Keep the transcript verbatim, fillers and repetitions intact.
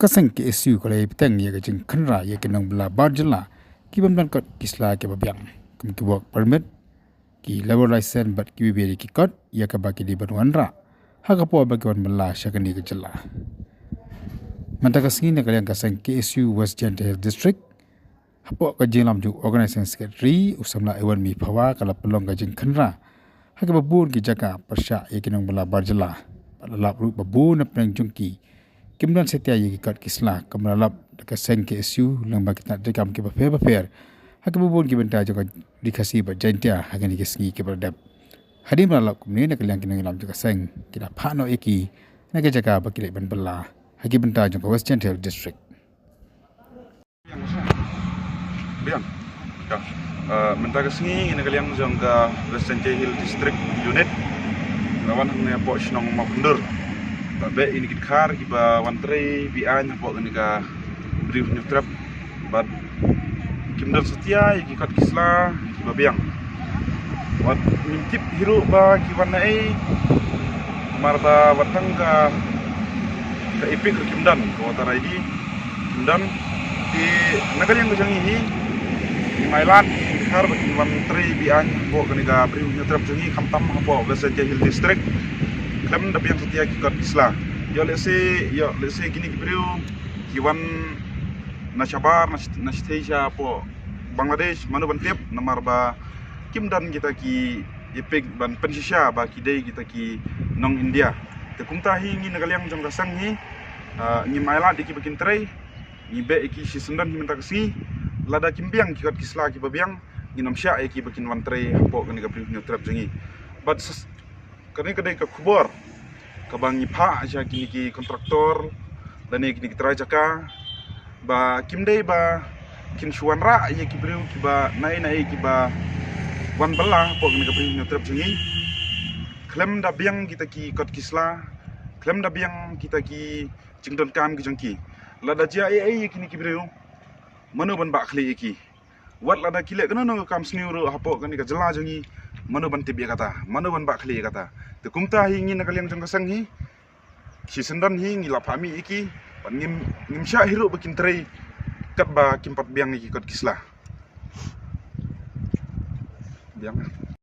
Ka seng K S U ka la ïai bteng ïa ka jingkhynra ïa ki nongbylla bar jylla ki bym don kot ki sla kiba biang, kum ki work permit, ki labour license bad kiwei kiwei de ki kot ïa kaba ki dei ban wanrah ha ka por ba ki wan bylla sha kane ka jylla. Mynta ka sngi na ka liang ka seng K S U West Jaintia Hills District, hapoh ka jingïalam jong u Organising Secretary, u samla Ewanmi Phawa, ka la pynlong ka jingkhynra ha kiba bun ki jaka pyrshah ïa ki nongbylla bar jylla. Bad la lap ruh ba bun na pdeng jong ki kim don satia ïa ki kot ki sla, kumba la lap da ka seng K S U lyngba ki tnat treikam kiba pher bapher ha kiba bun ki bynta jong ka Ri Khasi bad Jaintia ha kine ki sngi kiba la dep. Hadien ba la lap kumne, na ka liang ki nongïalam jong ka seng ki la phah noh ïa ki na ki jaka ba ki leit ban bylla ha ki bynta jong ka West Jaintia Hills District. Biang. Ka, eh, mynta ka sngi ngi na ka liang jong ka West Jaintia Hills District Unit, la wan hangne hapoh shnong Mawkhyndur. Ba beh ïa kine ki dkhar kiba wan trei be-aiñ hapoh kane ka Bri u Hynñiewtrep. Bad kim don satia ïa ki kot ki sla kiba biang. Wat ngim tip hi ruh ba ki wan naei, namar ba wat tang ka, ka EPIC ruh kim don, ka voter I D kim don. Te na ka liang ka jong ngi hi, ngim ailad ïa ki dkhar ba kin wan trei be-aiñ hapoh kane ka Bri u Hynñiewtrep jong ngi, khamtam hapoh West Jaintia Hills District, khlem da biang satia ki kot ki sla. Ïoh lehse, ïoh lehse kine ki briew ki wan na shabar, na sh-, na shatei shapoh Bangladesh, mano ban tip, namar ba kim don kita ki EPIC ban pynshisha ba ki dei kita ki nong India. Te kumta hi ngi na ka liang jong ka seng hi, ah, ngim ailad ïa ki ba kin trei, ngi beh ïa ki shisyndon hi mynta ka sngi. Lada kim biang ki kot ki sla kiba biang, ngin ym shah ïa ki ba kin wan trei hapoh kane ka Bri u Hynñiewtrep jong ngi. Bad s-, kane ka dei ka khubor kaba ngi phah sha kine ki kontraktor lane kine ki trai jaka ba kim dei ba kin shu wanrah ïa ki briew kiba naei naei kiba wan bylla hapoh kane ka Bri u Hynñiewtrep jong ngi khlem da biang kita ki kot ki sla, khlem da biang kita ki jingdonkam ki jong ki. Lada jia ei ei ïa kine ki briew, mano ban bah khlieh ïa ki? Wat lada ki leh kano kano ka kam sniew ruh hapoh kane ka jylla jong ngi, mano ban tip ïa kata, mano ban bah khlieh ïa kata? Te kumta hi ngi na ka liang jong ka seng hi, shisyndon hi ngi la phah mih ïa ki, bad ngim, ngim shah hi ruh ba kin trei katba kim pat biang ïa ki kot ki sla. Biang.